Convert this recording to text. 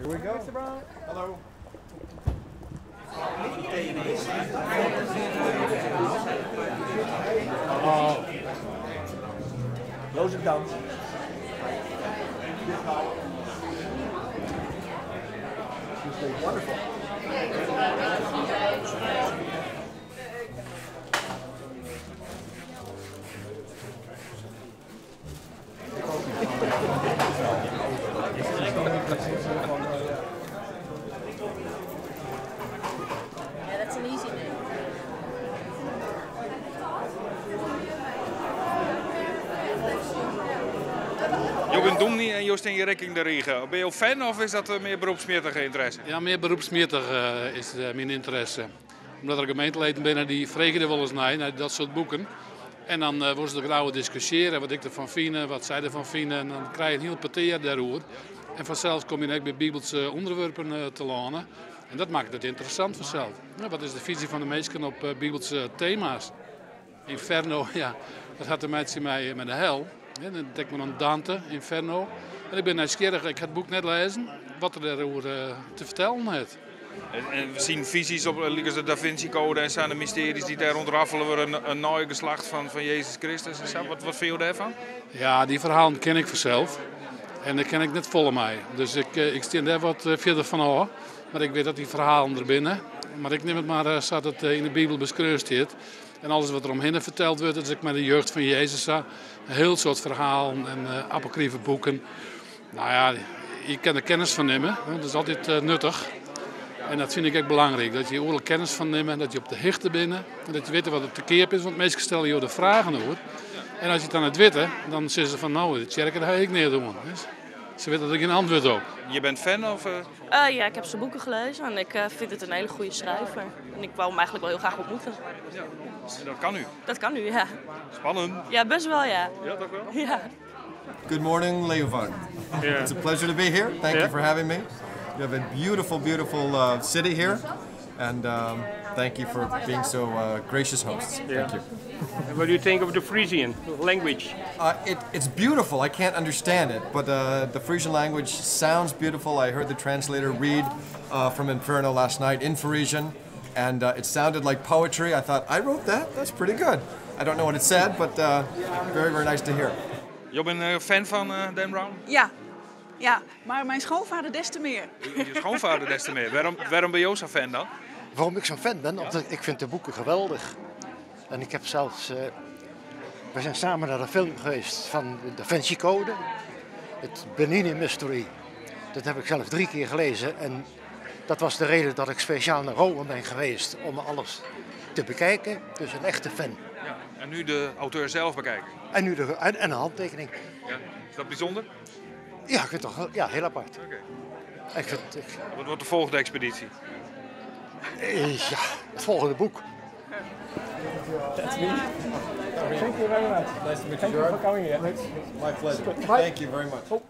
Here we go. Hello. Close it down. Wonderful. Yeah, that's an easy name. Jo binne dûmny en jo stean hjir ek yn de rige. Binne jo fan of is dat mear beroepsmjittige ynteresse? Ja, mear beroepsmjittich is myn ynteresse. Omdat der gemeenteleden binne dy freegje der wolris nei, nei dat soart boeken. En dan wolle se der graach oer diskusjearje, wat ik derfan fine, wat sy derfan fine. En dan krije je in hiel petear dêroer. En fansels komme je dan ek by bibelske ûnderwerpen telâne. En dat makket it ynteressant fansels. Wat is de fyzje fan de minsken op bibelske tema's? Inferno, ja, dat hat te meitsjen mei de hel. Dan tink ik oan Dante, Inferno. En ik bin nijsgjirrich, ik ha it boek net lêzen, wat er dêroer te fertellen hat. En syn fyzjes op lykas de Da Vinci Code en sa, de mystearjes dy't dêr ûntrafele wurde, in neigeslacht fan Jezus Kristus en sa, wat fine jo dêrfan? Ja, dy ferhalen ken ik fansels en dêr kin ik net folle mei. Dus ik stean dêr wat fierder fan ôf. Mar ik wit dat dy ferhalen der binne. Mar ik nim it mar sa't it yn de Bibel beskreaun stiet. En alles wat der omhinne ferteld wurdt, dat is ek mei de jeugd fan Jezus sa. In hiel soad ferhalen en apokrife boeken. No ja, je kinne der kennis fan nimme, dat is altyd nuttich. En dat fyn ik ek belangryk, dat je oeral kennis fan nimme en dat je op de hichte binne. En dat je witte wat der te keap is, want minsken stelle jo der fragen oer. En as je it dan net witte, dan sizze se fan no, de tsjerke dêr ha ik neat oan. Se witte der gjin antwurd op. Je bent fan of? Ja, ik heb zijn boeken gelezen en ik vind het een hele goede schrijver. En ik wou hem eigenlijk wel heel graag ontmoeten. Ja, en dat kan nu? Dat kan nu, ja. Spannend. Ja, best wel, ja. Ja, toch wel? Ja. Good morning, Leeuwarden. Yeah. It's a pleasure to be here. Thank you for having me. You have a beautiful, beautiful city here. And thank you for being so gracious hosts. Yeah. Thank you. And what do you think of the Frisian language? It's beautiful. I can't understand it, but the Frisian language sounds beautiful. I heard the translator read from Inferno last night in Frisian, and it sounded like poetry. I thought, I wrote that? That's pretty good. I don't know what it said, but very, very nice to hear. Je bent een fan van Dan Brown? Ja. Ja, maar mijn schoonvader des te meer. Je schoonvader des te meer. Waarom ben je zo'n fan dan? Waarom ik zo'n fan ben? Omdat ik vind de boeken geweldig. En ik heb zelfs... We zijn samen naar de film geweest van de Da Vinci Code. Het Bernini Mystery. Dat heb ik zelf 3 keer gelezen. En dat was de reden dat ik speciaal naar Rome ben geweest om alles te bekijken. Dus een echte fan. Ja, en nu de auteur zelf bekijken. En nu een handtekening. Ja, is dat bijzonder? Ja, ik vind het toch wel, ja, heel apart. Oké. Ik vind, ik... Wat wordt de volgende expeditie? Ja, het volgende boek. That's me. Thank you very much. Nice to meet you, Thank you Gerard. for coming here. My pleasure. Bye. Thank you very much. Oh.